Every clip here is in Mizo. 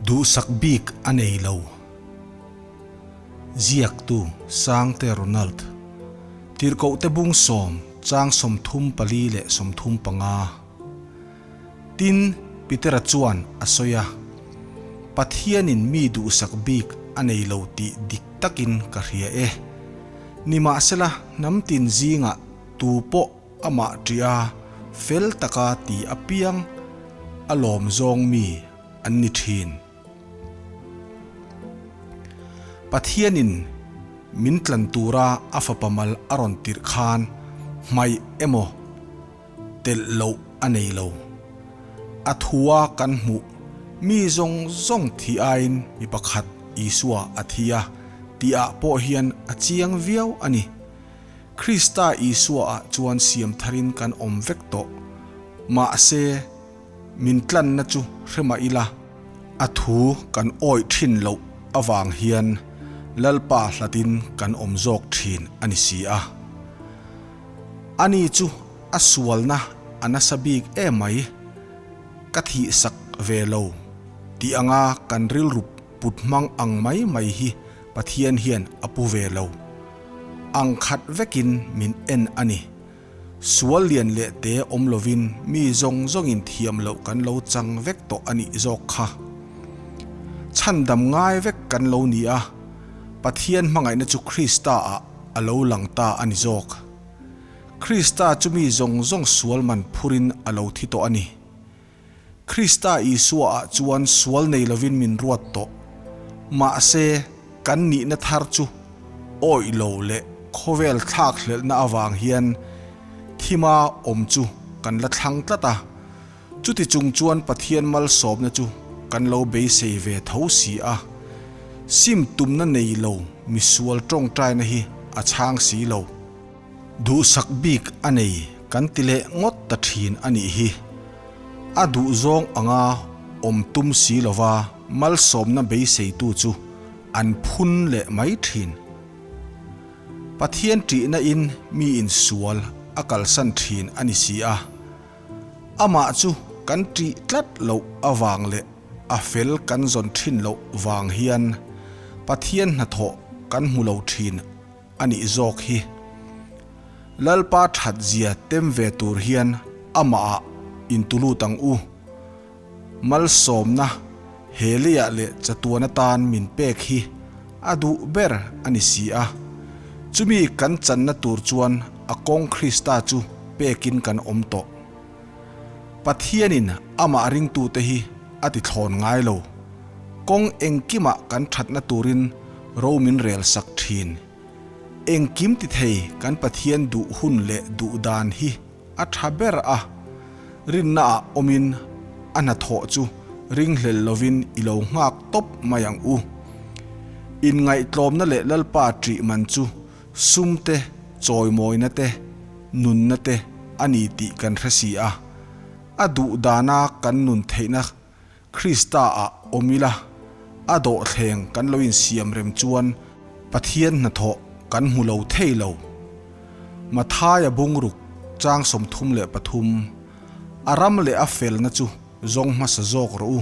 Duhsak bik a nei lo. Ziaktu Sangte Ronald. Tirhkohte bung sawm, chang 34 leh 35. Tin, Petera chuan a sawi a, Pathianin mi duhsak bik a nei lo tih dik takin ka hria e. Nimahsela hnam tin zingah tu pawh amah ṭih a, fel taka ti apiang a lawm zawng mi an ni ṭhin. Pathianin min tlan tura a fapa mal a rawn tirh khan hmaih emaw telh loh a nei lo. A thua kan hmuh mi zawng zawng thi aiin mi pakhat Isua a thi a tihah pawh hian a chiang viau a ni. Krista Isuaah chuan siam tharin kan awm vek tawh. Mahse. Min tlanna chu hre mah ila, a thu kan awih thin loh avang hian Lalpa hlatin kan awm zawk thin a ni si a. Ani chu a sualna a nasa bik emai, ka thihsak ve lo tih anga kan rilru put hmang ang mai mai hi Pathian hian a pu ve lo. Ang khat vekin min en a ni. Sual lian leh te awm lovin mi zawng zawngin thiam loh kan lo chang vek tawh a nih zawk kha. Chhandam ngai vek kan lo ni a, Pathian hmangaihna chu Krista ah a lo lang ta a ni zawk. Krista chu mi zawng zawng sual man phurin a lo thi tawh a ni. Krista Isua ah chuan sual nei lovin min ruat tawh. Mahse, kan nihna thar chu awih lo leh khawvel thlak hlelhna avang hian thima awm chu kan la thlang tlat a. Chuti chung chuan Pathian malsawmna chu kan lo beisei ve tho si a. Sim tumna nei lo misual tawngtaina hi a chhang si lo. Duhsak bik a nei kan ti leh ngawt ta thin a nih hi. A duh zawng anga awm tum si lova malsawmna beiseitu chu an phun leh mai thin. Pathian ṭihna in mi insual a kalsan thin a ni si a. Amah chu kan ṭih tlat loh avang leh a fel kan zawn thin loh vang hian Pathian hnathawh kan hmu lo thin a nih zawk hi. Lalpa that zia tem ve tur hian amah ah intulut ang u. Malsawmna he leiah leh chatuan atan min pek hi a duh ber a ni si a. Chumi kan channa tur chuan a kawng Krista chu pekin kan awm tawh. Pathianin amah ringtute hi a ti thlawn ngai lo. Kawng engkimah kan thatna turin ro min rel sak thin. Engkim ti thei kan Pathian duh hun leh duh dan hi a tha ber a, rinnaah awmin a hnathawh chu ringhlel lovin i lo nghak tawp mai ang u. Inngaihtlawmna leh Lalpa ṭih man chu sum te, chawimawina te, nunna te a ni tih kan hre si a. A duh dana kan nun theihna Krista-ah awm ila, a dawhthleng kan lo insiam rem chuan Pathian hnathawh kan hmu lo thei lo. Mathaia bungruk chang 33, A ram leh a felna chu zawng hmasa zawk rawh u,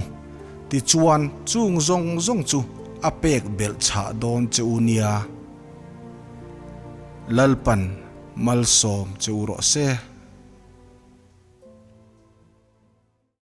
tichuan chung zawng zawng chu a pek belh chhah dawn che u nia. Lalpan malsawm che u rawh se.